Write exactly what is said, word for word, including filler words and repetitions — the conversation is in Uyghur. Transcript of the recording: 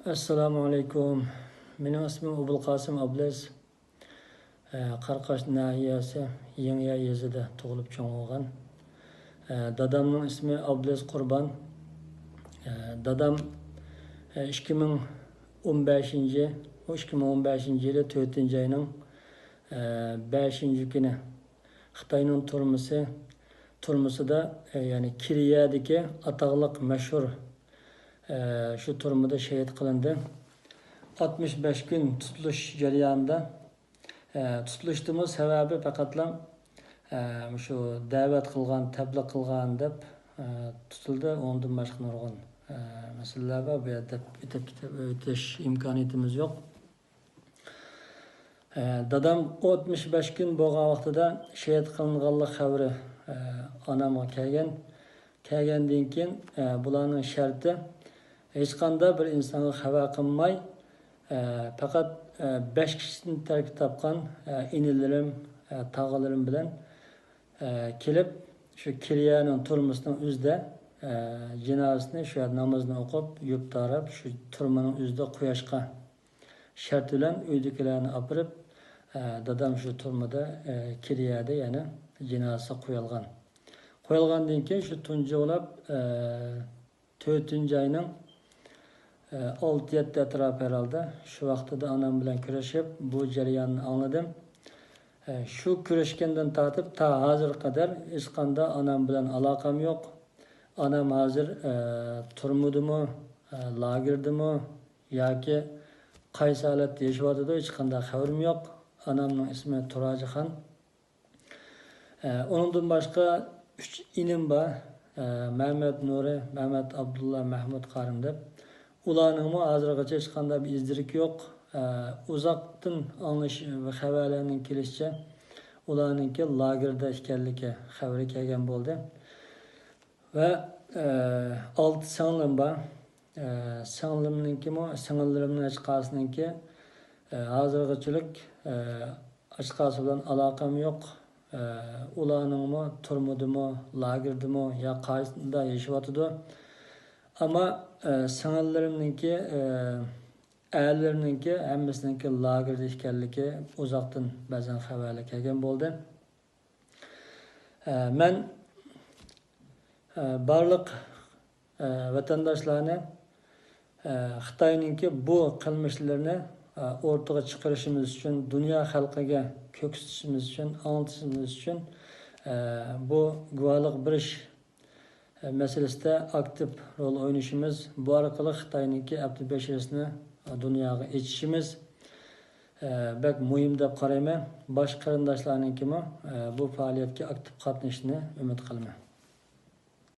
ئەسسالامۇ ئەلەيكۇم. مېنىڭ ئىسمىم ئوبۇلقاسىم ئابلىز. ئە، قاراقاش ناھىيەسى يېڭىيا يېزىدا تۇغۇلۇپ چوڭ بولغان. ئە، دادامنىڭ ئىسمى ئابلىز قۇربان. ئە، دادام، ئە، ئىككى مىڭ ئون بەشىنچى، ئۇ ئىككى مىڭ ئون بەشىنچى يىلى تۆتىنچى ئاينىڭ، ئە، بەشىنچى كۈنى خىتاينىڭ تۈرمىسى، تۈرمىسىدە، ئە، يەنى كىرىيەدىكى ئاتاقلىق مەشھۇر، ئە، شۇ تۈرمىدە شېھىت قىلىندى. ئاتمىش بەش كۈن تۇتۇلۇش جەريانىدا، ئە، تۇتۇلۇشتىمۇ سەۋەبى پەقەتلا، ئە، مۇشۇ دەۋەت قىلغان، تەبلىغ قىلغان دەپ، ئە، تۇتۇلدى. ئۇنىڭدىن باشقا نۇرغۇن، ئە، مەسىلىلەر بار. بۇ يەردە ئۆتۈپ كېتىپ ئۆتۈش ئىمكانىيىتىمىز يوق. ئە، دادام ئاتمىش بەش كۈن بولغان ۋاقتىدا شېھىت قىلىنغانلىق خەۋىرى، ئە، ئانامغا كەلگەن. كەلگەندىن كېيىن، ئە، بۇلارنىڭ شەرتى ھېچقانداق بىر ئىنسانغا خەۋەر قىلماي، ئە، پەقەت، ئە، بەش كىشىدىن تەركىب تاپقان، ئە، ئىنىلىرىم، ئە، تاغىلىرىم بىلەن، ئە، كېلىپ، شۇ كىرىيەنىڭ تۈرمىسىنىڭ ئۆزىدە، ئە، جىنازىسىنى شۇ يەردە نامىزىنى ئوقۇپ، يۇيۇپ تاراپ، شۇ تۈرمىنىڭ ئۆزىدە قۇياشقا شەرت بىلەن ئۆيدىكىلەرنى ئاپىرىپ، ئە، دادام شۇ تۈرمىدە، ئە، كىرىيەدە يەنە جىنازىسى قويۇلغان. قويۇلغاندىن كېيىن شۇ تۇنجى بولاپ، ئە، تۆتىنچى ئاينىڭ، ئە، ئالتە يەتتە ئەتراپى ھەرھالدا شۇ ۋاقتىدا ئانام بىلەن كۆرۈشۈپ، بۇ جەرياننى ئاڭلىدىم. ئە، شۇ كۆرۈشكەندىن تارتىپ تا ھازىرغا قەدەر ھېچقانداق ئانام بىلەن ئالاقەم يوق. ئانام ھازىر، ئە، تۈرمىدىمۇ، ئە، لاگېردىمۇ ياكى قايسى ھالەتتە ياشاۋاتىدۇ، ھېچقانداق خەۋىرىم يوق. ئانامنىڭ ئىسمى تۇراجىخان. ئە، ئۇنىڭدىن باشقا ئۈچ ئىنىم بار. ئە، مەمەت نۇرى، مەمەت ئابدۇللا، مەھمۇت قارىم دەپ. ئۇلارنىڭمۇ ھازىرغىچە ھېچقانداق بىر ئىز-دېرىكى يوق. ئە، ئۇزاقتىن ئاڭلىشىش ۋە خەۋەرلەرنىڭ كېلىشىچە، ئۇلارنىڭكى لاگېردا ئىكەنلىكى خەۋىرى كەلگەن بولدى. ۋە، ئە، ئالتە سىڭلىم بار. ئە، سىڭلىمنىڭكىمۇ، سىڭىللىرىمنىڭ ھېچقايسىنىڭكى، ئە، ھازىرغىچىلىك، ئە، ھېچقايسى بىلەن ئالاقەم يوق. ئە، ئۇلارنىڭمۇ تۈرمىدىمۇ، لاگېردىمۇ يا قايسىدا ياشاۋاتىدۇ. ئەمما، ئە، سىڭىللىرىمنىڭكى، ئە، ئەرلىرىنىڭكى ھەممىسىنىڭكى لاگېردا ئىكەنلىكى ئۇزاقتىن بەزەن خەۋەرلەر كەلگەن بولدى. ئە، مەن، ئە، بارلىق، ئە، ۋەتەنداشلارنى، ئە، خىتاينىڭكى بۇ قىلمىشلىرىنى، ئە، ئوتتۇرىغا چىقىرىشىمىز ئۈچۈن، دۇنيا خەلقىگە كۆرسىتىشىمىز ئۈچۈن، ئاڭلىتىشىمىز ئۈچۈن، ئە، بۇ گۇۋاھلىق بېرىش مەسىلىسىدە ئاكتىپ رول ئوينىشىمىز، بۇ ئارقىلىق خىتاينىڭكى ئەپتى بەشىرىسىنى دۇنياغا ئېچىشىمىز، ئە، بەك مۇھىم دەپ قارايمەن. باشقا قېرىنداشلارنىڭكىمۇ، ئە، بۇ پائالىيەتكە ئاكتىپ قاتنىشىشىنى ئۈمىد قىلىمەن.